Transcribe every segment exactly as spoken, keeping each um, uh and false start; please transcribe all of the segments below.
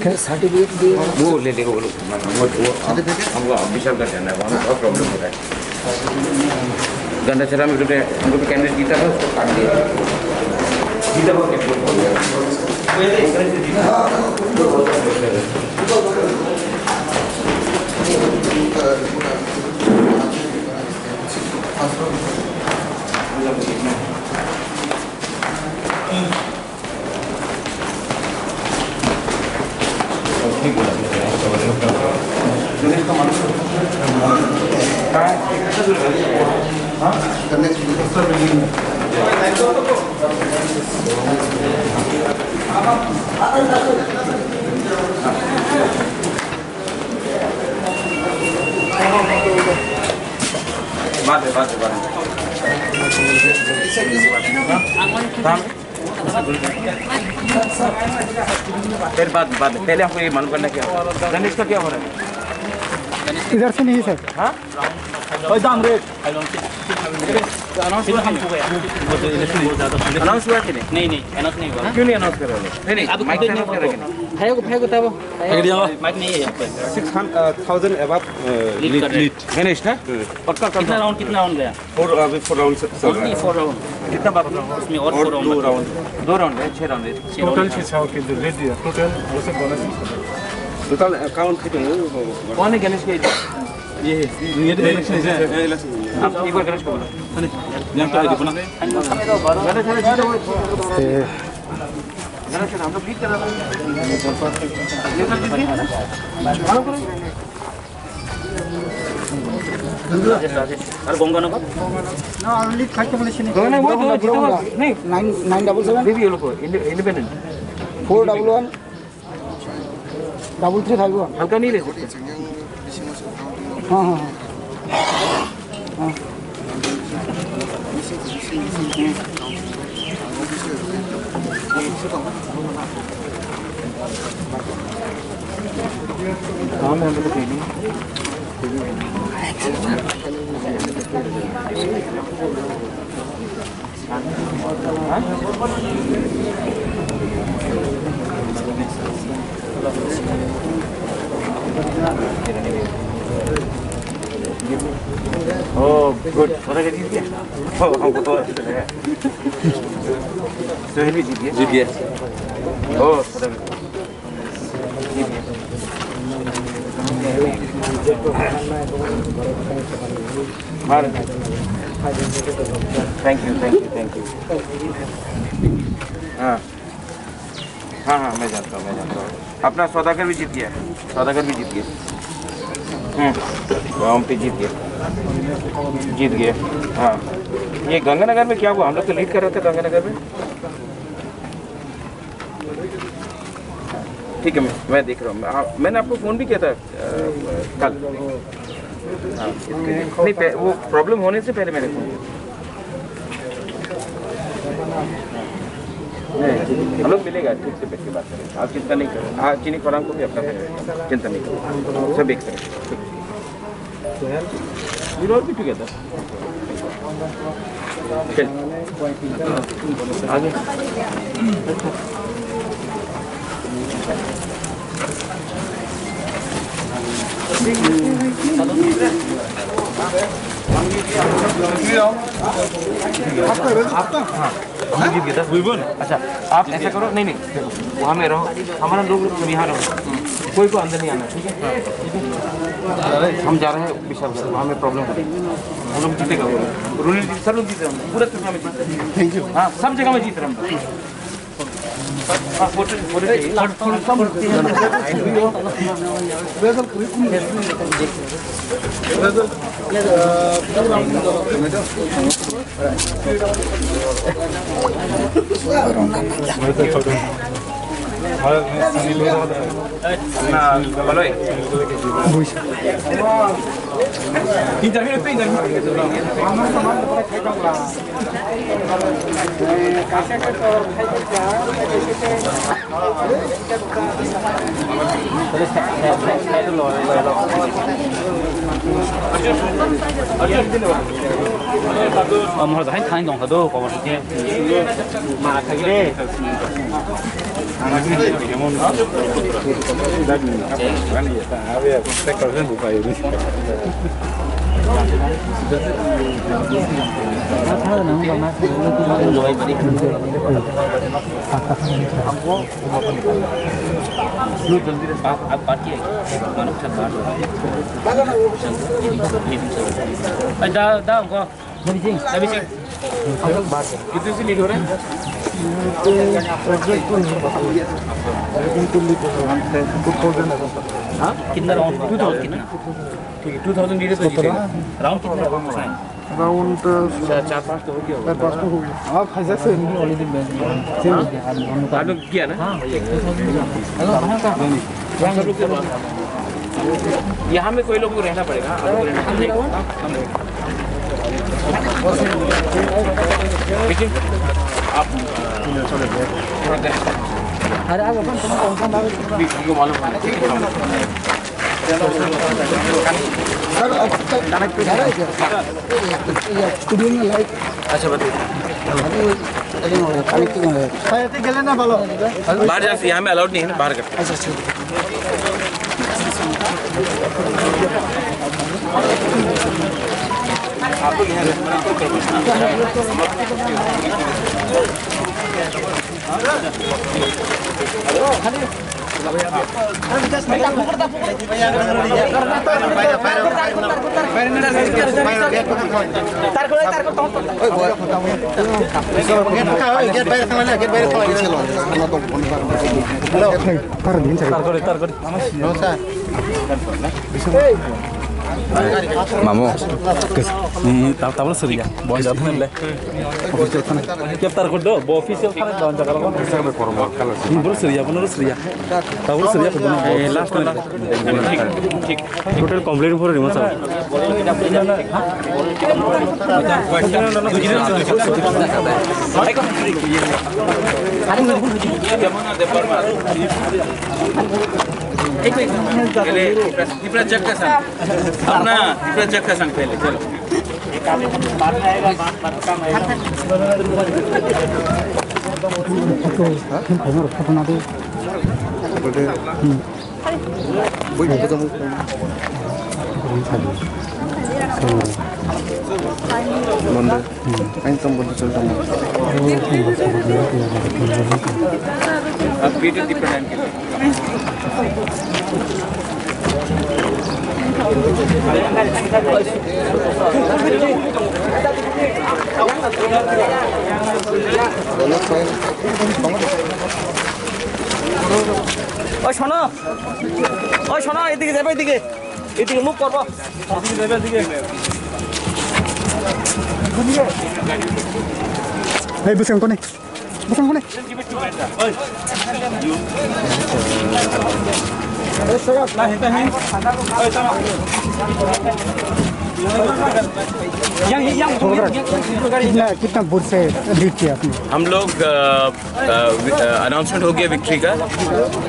सर्टिफिकेट दिए। वो ले लेगा वो लोग। वो, वो, सर्टिफिकेट? हमको विशाल का जाना है, वहाँ बहुत प्रॉब्लम हो रहा है। गंडा चरा में उठे, हमको भी कैंडिडेट जीता था, उसको काट दिया। जीता हुआ कैंडिडेट। Bate, bate, bate. फिर बाद में, बाद में। पहले हमको ये मालूम करना क्या हो रहा है। गणेश का क्या हो रहा है? इधर से नहीं, सर। हाँ? अनाउंस हुआ कि नहीं? नहीं, नहीं, अनाउंस नहीं हुआ। क्यों नहीं अनाउंस कर रहे हो? नहीं, नहीं, अब माइक से अनाउंस करेंगे। भाई को, भाई को तब माइक नहीं है यहाँ पे। Six hundred thousand above. Lead कर रहे हैं। गणेश ना? पक्का कर कितना दो। राउंड, कितना राउंड गया? फोर, अभी फोर राउंड चल रहा है। Four round. कितना बाकी है? इसमें और और फोर राउंड दो बाकी है। राउंड। दो राउंड है, छह राउंड है। छह टोटल राउंड छह है। छह के जो रेट दिया, टोटल वैसे बोनस। टोटल अकाउंट कितना है? कौन है गणेश के? ये है। ये तो इलेक्शन है। ये इलेक्शन है। आप एक बार गणेश को बोलो। अरे, यहाँ पे आ जाओ ना। गणेश, गणेश, हम लोग बीट कर रहे हैं। ये सब जीत गए? मालूम करो। राजेश, राजेश। अरे, गंगानगर? नहीं, नहीं, वो तो जीतो नहीं। Nine, nine double seven. Maybe ये लोग को, इंडि-, independent. Four double one. Double three five one. हल्का नहीं ले सकते। हाँ, हाँ, हाँ। हाँ। Oh, good. What are you? Oh, हमको तो सुहेल भी जीत गया। जीत गया। Oh, Thank you, thank you, thank you. हाँ। हाँ, हाँ, मैं जानता हूँ, मैं जानता हूँ। अपना सौदागर भी जीत गया, सौदागर भी जीत गया। हम्म, गाँव पे जीत गया, जीत गया। हाँ, ये गंगानगर में क्या हुआ? हम लोग तो लीड कर रहे थे गंगानगर में। ठीक है, मैं, मैं देख रहा हूँ। हाँ, मैंने आपको फ़ोन भी किया था, अ, कल। हाँ, इसके लिए। नहीं, पह-, वो प्रॉब्लम होने से पहले मैंने फ़ोन किया। नहीं, हम लोग मिलेगा, ठीक से बैठ के बात करेंगे। आप चिंता नहीं करो। हाँ, चीनी फराम को भी अपना करेंगे, चिंता नहीं करो, सब एक तरह से। We'll all be together. चल। आगे। आपका, आपका? हाँ। जीत गया था। अच्छा, आप ऐसा करो, नहीं, नहीं, देखो, वहाँ में रहो, हमारा लोग, लोग सब यहाँ रहो, कोई को अंदर नहीं आना, ठीक है? ठीक है? हम जा रहे हैं विशाल, वहाँ में प्रॉब्लम हो रही है, हम लोग जीतेगा वो। उन्होंने सब लोग जीते, हम पूरा टूर्नामेंट जीते। Thank you. हाँ, सब जगह में जीत रहे हम लोग। हाँ, फोटो, फोटो चाहिए। Mohor jahai thani dong kha do, kobor khe. Ma kha de. आप, आप पार्टी है क्या? मानव के साथ बात हो रहा है। अरे, दा, दा, उनको। रवि सिंह। रवि सिंह। कितने से लीड हो रहे हैं? हाँ? कितना राउंड? टू थाउजेंड कितना? ठीक है, टू थाउजेंड लीड है तो जीतेगा। राउंड कितना राउंड है? राउंड, अ, चार, चार पाँच तो हो गया होगा। चार पाँच तो हो गया। आप हजार से नहीं, only the best। आप लोग किया ना? हाँ। यहाँ में कोई लोग को रहना पड़ेगा, आप लोग को रहना पड़ेगा। ठीक है? आप अरे, आप अपन, तुम कौन सा नाम है? हमको मालूम है। सर, अब तक स्टूडियो में लाइव। अच्छा, बताइए। अरे, अरे, अरे, अरे, अरे, बाहर जा, यहाँ में अलाउड नहीं है ना, बाहर करते हैं। अच्छा, अच्छा। आप लोग यहाँ Mamo. Tabla suriya. Bonjat na le. Official thana. Kep tar kodo, bo official thana don jaga ko. Bro suriya, bono suriya. Tabla suriya ko bono. Last na. Total complete pura rimo sa. Tipra Chakka sang. Apna Tipra Chakka sang pehle, chalo. Bwrwi bwsa mung. Monday. Ang tong bondo chal tong. Ang pito di pa lang. Oi, shona. Oi, shona, edige jaba, edige. Edige move korbo. Hey, bwswng koni. Bwswng koni. कितना, कितना वोट से लीड किया आपने? हम लोग, अ, अनाउंसमेंट हो गया विक्ट्री का,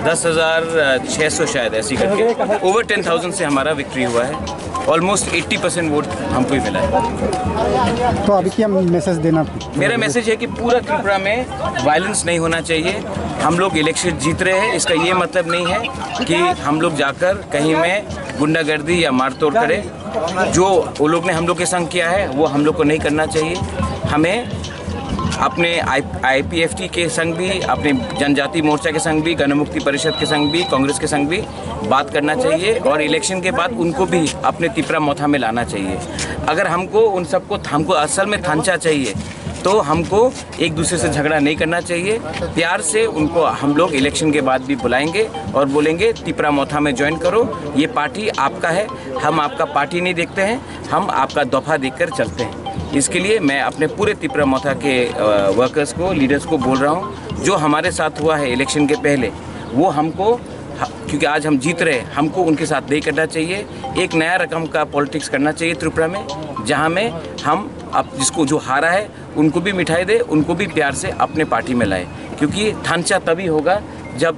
दस हज़ार छः सौ शायद, ऐसी करके ओवर टेन थाउजेंड से हमारा विक्ट्री हुआ है। ऑलमोस्ट एट्टी परसेंट वोट हमको ही मिला है। तो अभी क्या मैसेज देना? मेरा मैसेज है कि पूरा त्रिपुरा में वायलेंस नहीं होना चाहिए। हम लोग इलेक्शन जीत रहे हैं, इसका ये मतलब नहीं है कि हम लोग जाकर कहीं में गुंडागर्दी या मारतोड़ करें। जो वो लोग ने हम लोग के संग किया है, वो हम लोग को नहीं करना चाहिए। हमें अपने आई, आईपीएफटी के संग भी, अपने जनजाति मोर्चा के संग भी, गणमुक्ति परिषद के संग भी, कांग्रेस के संग भी बात करना चाहिए और इलेक्शन के बाद उनको भी अपने तिपरा मोथा में लाना चाहिए। अगर हमको उन सबको, हमको असल में थांचा चाहिए, तो हमको एक दूसरे से झगड़ा नहीं करना चाहिए। प्यार से उनको हम लोग इलेक्शन के बाद भी बुलाएंगे और बोलेंगे, "तिपरा मोथा में ज्वाइन करो, ये पार्टी आपका है, हम आपका पार्टी नहीं देखते हैं, हम आपका दफा देखकर चलते हैं।" इसके लिए मैं अपने पूरे तिपरा मोथा के, अ, वर्कर्स को, लीडर्स को बोल रहा हूँ, जो हमारे साथ हुआ है इलेक्शन के पहले, वो हमको, ह-, क्योंकि आज हम जीत रहे हैं, हमको उनके साथ नहीं करना चाहिए। एक नया रकम का पॉलिटिक्स करना चाहिए त्रिपुरा में, जहाँ में हम, अब जिसको जो हारा है, उनको भी मिठाई दे, उनको भी प्यार से अपने पार्टी में लाए, क्योंकि थांचा तभी होगा जब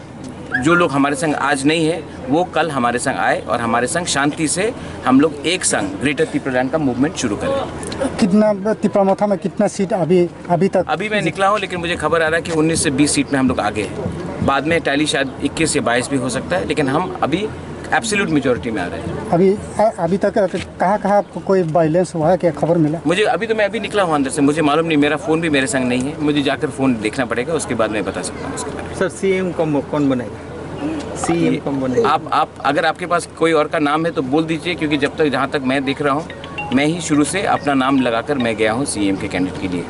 जो लोग हमारे संग आज नहीं है, वो कल हमारे संग आए और हमारे संग शांति से हम लोग एक संग ग्रेटर तिपरालैंड का मूवमेंट शुरू करें। कितना, तिपरा मोथा में कितना सीट अभी, अभी तक? अभी मैं निकला हूँ, लेकिन मुझे खबर आ रहा है कि उन्नीस से बीस सीट में हम लोग आगे हैं। बाद में टैली शायद इक्कीस या बाईस भी हो सकता है, लेकिन हम अभी एब्सोल्यूट मेजोरिटी में आ रहे हैं। अभी, अ-, अभी तक कहाँ-कहाँ कोई वायलेंस हुआ है, क्या खबर मिला? मुझे अभी तो, मैं अभी निकला हूँ अंदर से, मुझे मालूम नहीं, मेरा फ़ोन भी मेरे संग नहीं है, मुझे जाकर फ़ोन देखना पड़ेगा, उसके बाद मैं बता सकता हूँ उसके बारे में। सर, सीएम कौन, कौन बनेगा? सीएम ये कौन बनेगा? आप, आप, अगर आपके पास कोई और का नाम है तो बोल दीजिए, क्योंकि जब तक, जहाँ तक मैं देख रहा हूँ, मैं ही शुरू से अपना नाम लगाकर मैं गया हूँ सीएम के कैंडिडेट के लिए।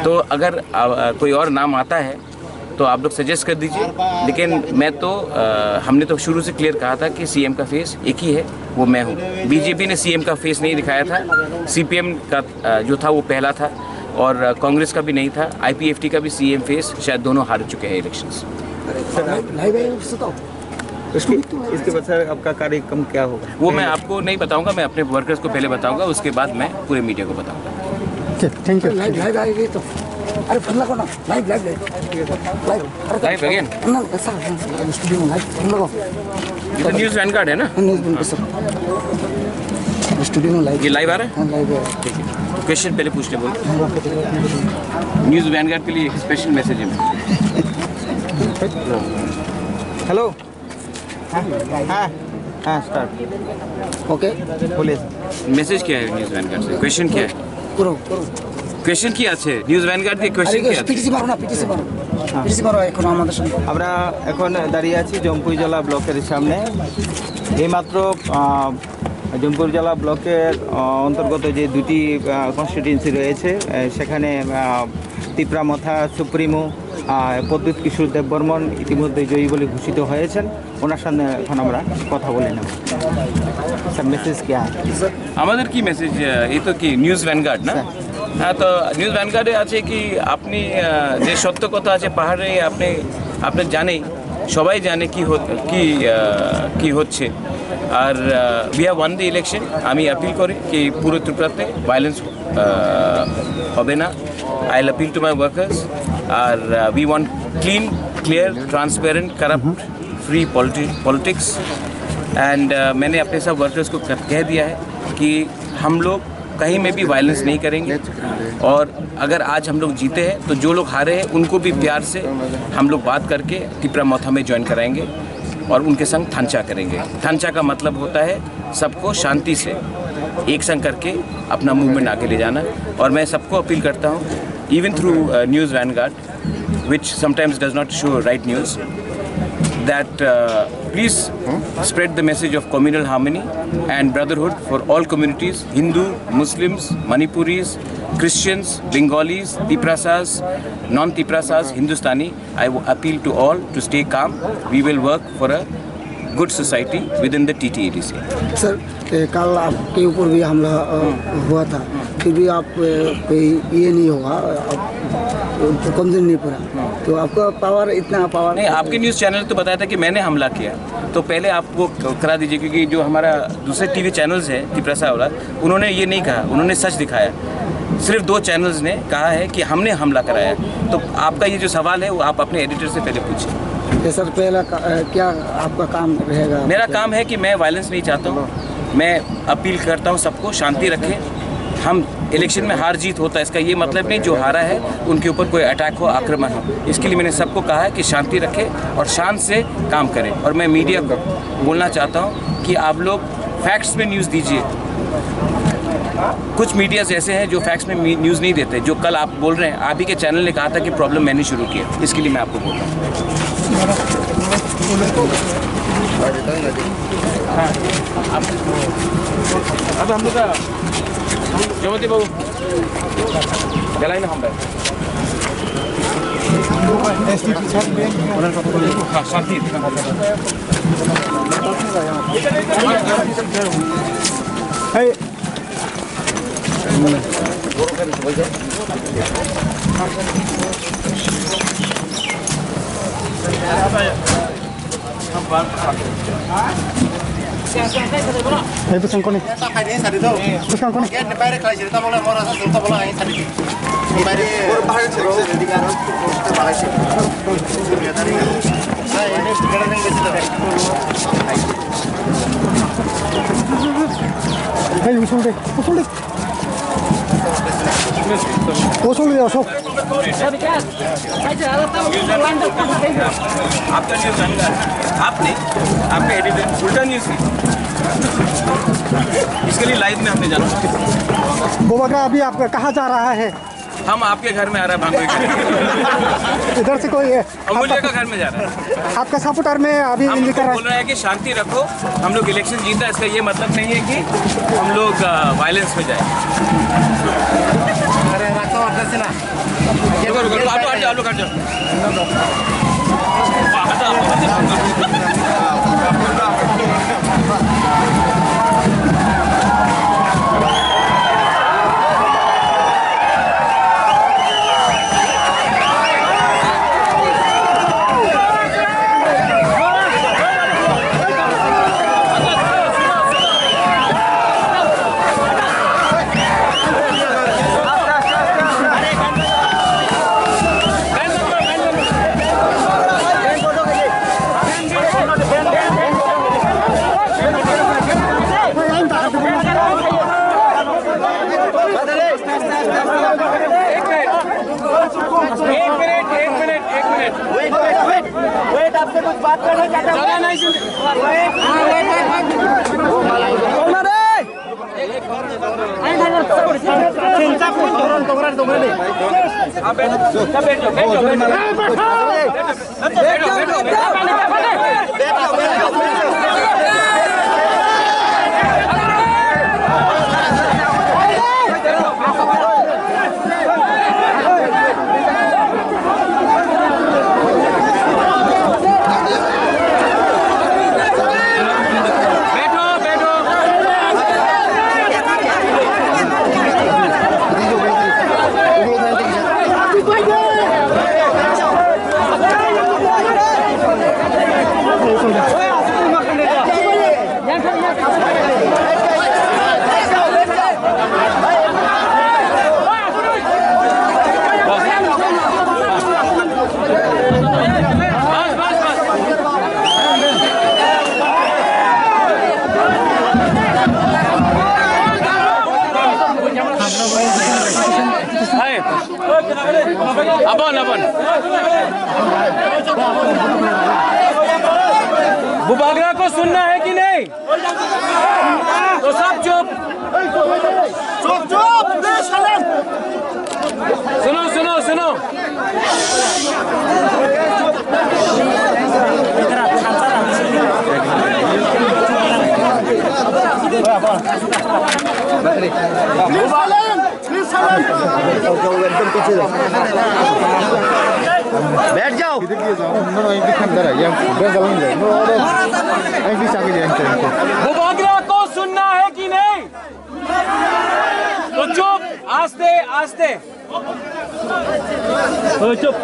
तो अगर, अ, अ, कोई और नाम आता है तो आप लोग सजेस्ट कर दीजिए, लेकिन मैं तो, अ, हमने तो शुरू से क्लियर कहा था कि सीएम का फेस एक ही है, वो मैं हूँ। बीजेपी ने सीएम का फेस नहीं दिखाया था, सीपीएम का, अ, जो था वो पहला था, और, अ, कांग्रेस का भी नहीं था, आईपीएफटी का भी सीएम फेस, शायद दोनों हार चुके हैं इलेक्शंस। सर, आप लाइव, लाइव आइए, उससे तो इसके, इसके बाद सर आपका कार्यक्रम क्या होगा? वो मैं आपको नहीं बताऊंगा, मैं अपने वर्कर्स को पहले बताऊंगा, उसके बाद मैं पूरे मीडिया को बताऊंगा। ठीक, थैंक यू। लाइव, लाइव आइए तो। अरे, फोन लगाओ ना। Live, live, live. लाइव। अरे, लाइव अगेन? ना, ऐसा, स्टूडियो में लाइव। फोन लगाओ। ये तो न्यूज़ वैनगार्ड है ना? हाँ, न्यूज़ वैनगार्ड, सर। स्टूडियो में लाइव। ये लाइव आ रहा है? हाँ, लाइव है। ठीक है। क्वेश्चन पहले पूछने बोलो। हाँ, हाँ। न्यूज़ वैनगार्ड के लिए एक स्पेशल मैसेज है। हेलो। हाँ, हाँ, हाँ, स्टार्ट। ओके। बोलिए। মেসেজ কি আছে নিউজ ভ্যানগার্ড থেকে? কোয়েশ্চেন কি আছে? করো, করো। কোয়েশ্চেন কি আছে? নিউজ ভ্যানগার্ড থেকে আরে, কোয়েশ্চেন কি আছে? পিটিসি মারো না, পিটিসি মারো। হ্যাঁ। পিটিসি মারো এখন আমাদের সঙ্গে। আমরা এখন দাঁড়িয়ে আছি জম্পুইজলা ব্লকের সামনে। এইমাত্র, আহ, জম্পুইজলা ব্লকের, আহ, অন্তর্গত যে দুটি, আহ, কনস্টিটিউয়েন্সি রয়েছে, আহ, সেখানে, আহ, তিপ্রা মথা সুপ্রিমো, আহ, প্রদ্যুৎ কিশোর দেববর্মন ইতিমধ্যে জয়ী বলে ঘোষিত হয়েছেন। ওনার সামনে এখন আমরা কথা বলে নেব। স্যার, মেসেজ কি আছে? আমাদের কি মেসেজ? আহ, এই তো কি নিউজ ভ্যানগার্ড না? স্যার। হ্যাঁ, তো নিউজ ভ্যানগার্ডে আছে কি আপনি, আহ, যে সত্য কথা আছে পাহাড়ে আপনি, আপনি জানেই, সবাই জানে কি হত-, কি, আহ, কি হচ্ছে। আর, আহ, we have won the election। আমি আপিল করি কি পুরো ত্রিপুরাতে ভায়োলেন্স, আহ, হবে না। I appeal to my workers। R, ah, we want clean, clear, transparent, corrupt free politi-, politics। And, uh, मैंने अपने सब वर्कर्स को क-, कह दिया है कि हम लोग कहीं में भी वायलेंस नहीं करेंगे। और अगर आज हम लोग जीते हैं, तो जो लोग हारे हैं, उनको भी प्यार से हम लोग बात करके तिपरा मोथा में ज्वाइन कराएंगे और उनके संग थानचा करेंगे। थानचा का मतलब होता है सबको शांति से एक संग करके अपना मूवमेंट आगे ले जाना। और मैं सबको अपील करता हूँ, even through, uh, news vanguard, which sometimes does not show right news, that, uh, please spread the message of communal harmony and brotherhood for all communities, Hindu, Muslims, Manipuris, Christians, Bengalis, Tiprasas, non-Tiprasas, Hindustani. I w-, appeal to all to stay calm. We will work for a good society within the T T A D C. Sir, ए, कल आपके ऊपर भी हमला, अ, हुआ था, फिर भी आप, अ, कोई ये नहीं हुआ, आप, अ, कमजोर नहीं पड़ा। तो आपका पावर, इतना पावर नहीं, आपके न्यूज़ चैनल तो बताया था कि मैंने हमला किया, तो पहले आप वो क-, करा दीजिए, क्योंकि जो हमारा दूसरे टीवी चैनल्स हैं तिपरासा वाला, उन्होंने ये नहीं कहा, उन्होंने सच दिखाया। सिर्फ दो चैनल्स ने कहा है कि हमने हमला कराया। तो आपका ये जो सवाल है, वो आप अपने एडिटर से पहले पूछिए। ये सर, पहला का, अ, क्या आपका काम रहेगा? मेरा काम है कि मैं वायलेंस नहीं चाहता हूँ। मैं अपील करता हूँ सबको शांति रखें। हम इलेक्शन में हार जीत होता है, इसका ये मतलब नहीं जो हारा है उनके ऊपर कोई अटैक हो, आक्रमण हो। इसके लिए मैंने सबको कहा है कि शांति रखें और शांत से काम करें। और मैं मीडिया को बोलना चाहता हूँ कि आप लोग फैक्ट्स में न्यूज़ दीजिए। कुछ मीडियाज ऐसे हैं जो फैक्ट्स में मी-, न्यूज़ नहीं देते। जो कल आप बोल रहे हैं, आप ही के चैनल ने कहा था कि प्रॉब्लम मैंने शुरू किया, इसके लिए मैं आपको बोल रहा हूँ। हाँ, आप, अब हम लोग का, जगपति बाबू, गलाई ना हम भाई। हाँ, शांति। Hai, bwskang koni. Bwskang koni. Hai, usul de, usul de. Solo ya, so. आपका न्यूज़ अंदर, आपने, आपका एडिटर उल्टा न्यूज़ है। इसके लिए लाइव में हमने जाना। बुबागरा, अभी आपका कहाँ जा रहा है? हम आपके घर में आ रहे हैं, भांगोई के। इधर से कोई है? अमूल्य का घर में जा रहा है। आपका सपोर्टर में अभी हम निकल रहा है। बोल रहे हैं कि शांति रखो, हम लोग इलेक्शन जीता, इसका ये मतलब नहीं है कि हम लोग, अ, वायलेंस में जाए। अरे, रखो, रखो, रखो, आप लोग हट जाओ, आप लोग हट जाओ। एक मिनट, एक मिनट, एक minute. Wait, wait, wait, wait, आपसे कुछ बात करना चाहता हूँ। ज्यादा नहीं सुन। Wait, wait, wait, wait. आप बैठो, बैठो, बैठो, बैठो। बैठो, बैठो। Abon, abon. Bubagra ko sunna hai ki nahi? To sab chup. Chup, chup, please, silence. Suno, suno, suno. Please, silence. बैठ जाओ। Bubagra ko sunna hai ki nahi? To chup, aste, aste. Oi, chup.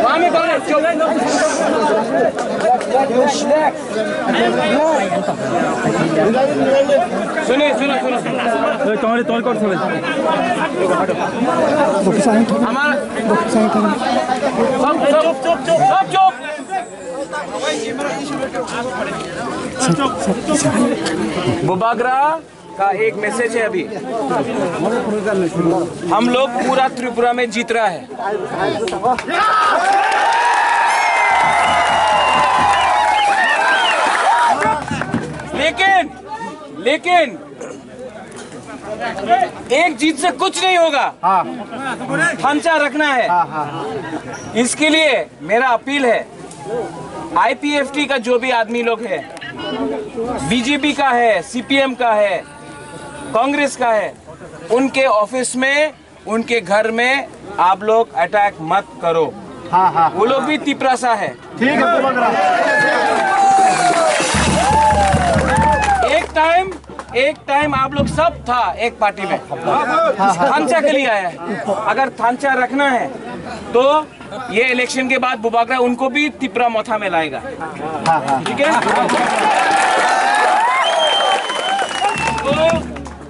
Mami, mami, chup. Suni, suni, suni, suni. Oi, tumhari, tumhari kaun suni. Amar. Chup, chup, chup, chup, chup. Bubagra का एक मैसेज है अभी। हम लोग पूरा त्रिपुरा में जीत रहा है। लेकिन, लेकिन एक जीत से कुछ नहीं होगा। हाँ। थामचा रखना है। हाँ, हाँ, हाँ। इसके लिए मेरा अपील है, आईपीएफटी का जो भी आदमी लोग है, बीजेपी का है, सीपीएम का है, कांग्रेस का है, उनके ऑफिस में, उनके घर में आप लोग अटैक मत करो। हाँ, हाँ। वो लोग भी तिपरासा है। ठीक है, बुबाग्रा। एक टाइम, एक टाइम आप लोग सब था एक पार्टी में। हाँ, हाँ। थामचा के लिए आया है। अगर थामचा रखना है तो ये इलेक्शन के बाद बुबाग्रा उनको भी तिपरा मोथा में लाएगा। हाँ, हाँ। ठीक है? तो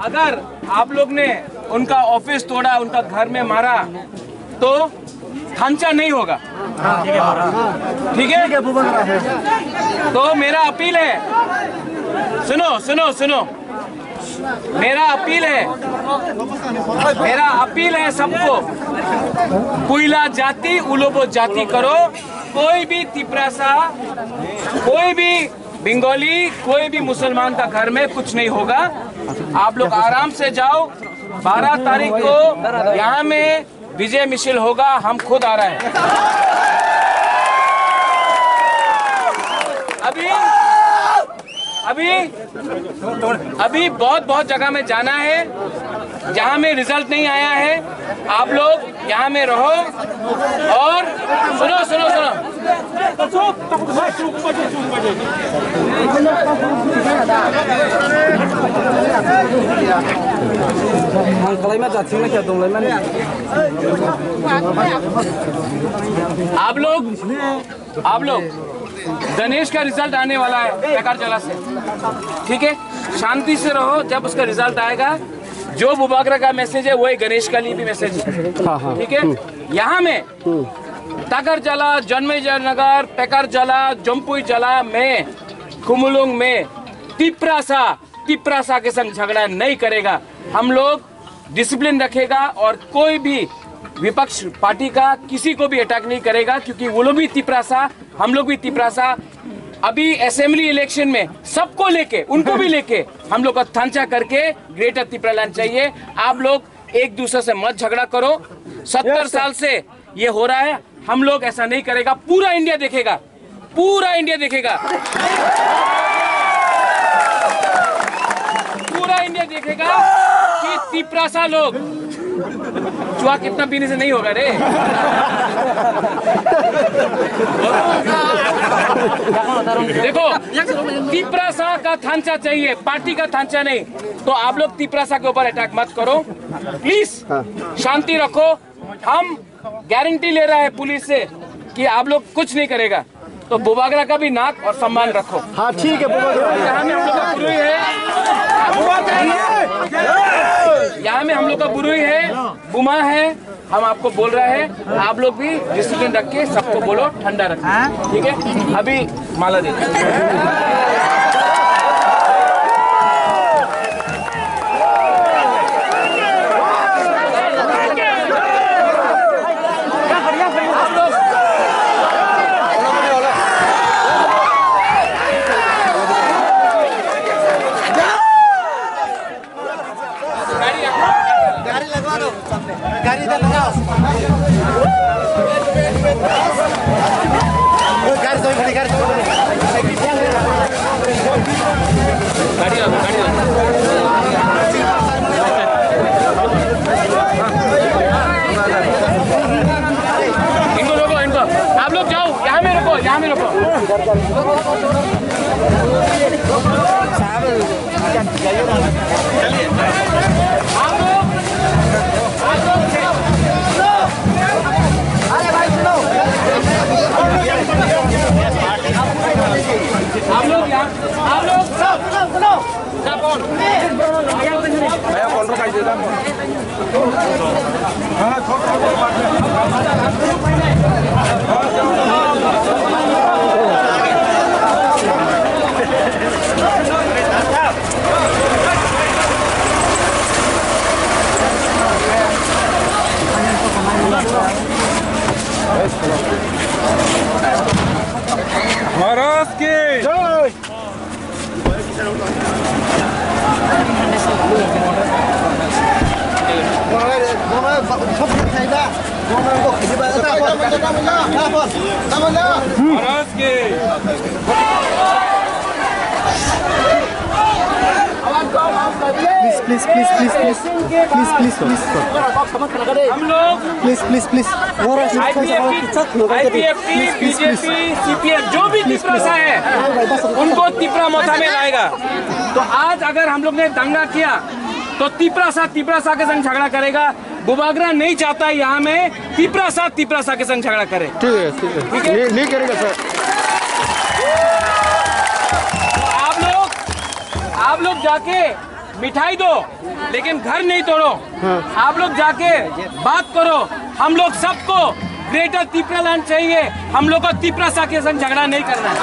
अगर आप लोग ने उनका ऑफिस तोड़ा, उनका घर में मारा, तो थामचा नहीं होगा। ठीक है? ठीक है, बुबाग्रा है। तो मेरा अपील है, सुनो, सुनो, सुनो। मेरा अपील है, मेरा अपील है सबको, कोयला जाति, उलोबो जाति करो, कोई भी तिपरासा, कोई भी बंगाली, कोई भी मुसलमान का घर में कुछ नहीं होगा। आप लोग आराम से जाओ। बारह तारीख को यहाँ में विजय मिशिल होगा, हम खुद आ रहे हैं। अभी, अभी, अभी बहुत, बहुत जगह में जाना है, जहाँ में रिजल्ट नहीं आया है। आप लोग यहाँ में रहो और सुनो, सुनो, सुनो। आप लोग, आप लोग, गणेश का रिजल्ट आने वाला है पैकरजाला से, ठीक है? शांति से रहो, जब उसका रिजल्ट आएगा, जो बुबागरा का मैसेज है, वही गणेश का लिए भी मैसेज है, हाँ, हाँ। ठीक है? हम्म। यहाँ में हम्म। ताकरजाला, जन्मेजय नगर, पैकरजाला, जम्पुईजाला में, खुमुलुंग में तिपरासा, तिपरासा के संग झगड़ा नहीं करेगा। हम लोग डिसिप्लिन रखेगा और कोई भी विपक्ष पार्टी का किसी को भी अटैक नहीं करेगा, क्योंकि वो लोग भी तिपरासा, हम लोग भी तिपरासा। अभी असेंबली इलेक्शन में सबको लेके, उनको भी लेके हम लोग का थांचा करके ग्रेटर तिपरालैंड चाहिए। आप लोग एक दूसरे से मत झगड़ा करो। सत्तर साल से ये हो रहा है, हम लोग ऐसा नहीं करेगा। पूरा इंडिया देखेगा, पूरा इंडिया देखेगा, पूरा इंडिया देखेगा कि तिपरासा लोग, चुहा कितना पीने से नहीं होगा रे। देखो, तिपरासा का थांचा चाहिए, पार्टी का थांचा नहीं। तो आप लोग तिपरासा के ऊपर अटैक मत करो, प्लीज। हाँ। शांति रखो। हम गारंटी ले रहा है पुलिस से कि आप लोग कुछ नहीं करेगा। तो बुबागरा का भी नाक और सम्मान रखो। हाँ, ठीक है, बुबागरा। यहाँ में हम लोग का बुरुई है, यहाँ में हम लोग का बुरुई है, बुमा है। हम आपको बोल रहे हैं, आप लोग भी डिसिप्लिन रख के सबको बोलो, ठंडा रखो, ठीक है? अभी माला दे। गाड़ी लगवा दो, गाड़ी इधर लगाओ। गाड़ी दो, गाड़ी दो। गाड़ी दो, गाड़ी दो। इनको रोको, इनको। आप लोग जाओ, यहाँ में रुको, यहाँ में रुको। आप लोग यहाँ, आप लोग सब, सुनो, सुनो। महाराज की जय। महाराज के। Please, please, please, please, please. Please, please, please. हम लोग Please, please, please. IPFT, IPFT, BJP, CPM, जो भी तिपरासा है, उनको तिपरा मोर्चा में लाएगा। तो आज अगर हम लोग ने दंगा किया, तो तिपरासा, तिपरासा के संग झगड़ा करेगा। बुबागरा नहीं चाहता है यहाँ में तिपरासा, तिपरासा के संग झगड़ा करे। ठीक है, ठीक है। ठीक है? नहीं, नहीं करेगा सर। तो आप लोग, आप लोग जाके मिठाई दो, लेकिन घर नहीं तोड़ो। हाँ। आप लोग जाके बात करो। हम लोग सबको ग्रेटर तिपरालैंड चाहिए। हम लोग को तिपरासा के संग झगड़ा नहीं करना है।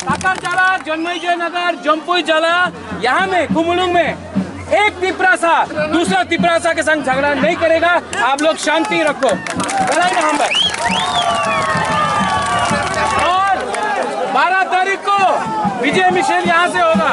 काकरझाला, जन्मेजय नगर, जम्पुई जला, यहाँ में, कुमुलुंग में एक तिपरासा दूसरा तिपरासा के संग झगड़ा नहीं करेगा। आप लोग शांति रखो, लड़ाई ना हम भाई। और बारह तारीख को विजय मिशन यहाँ से होगा।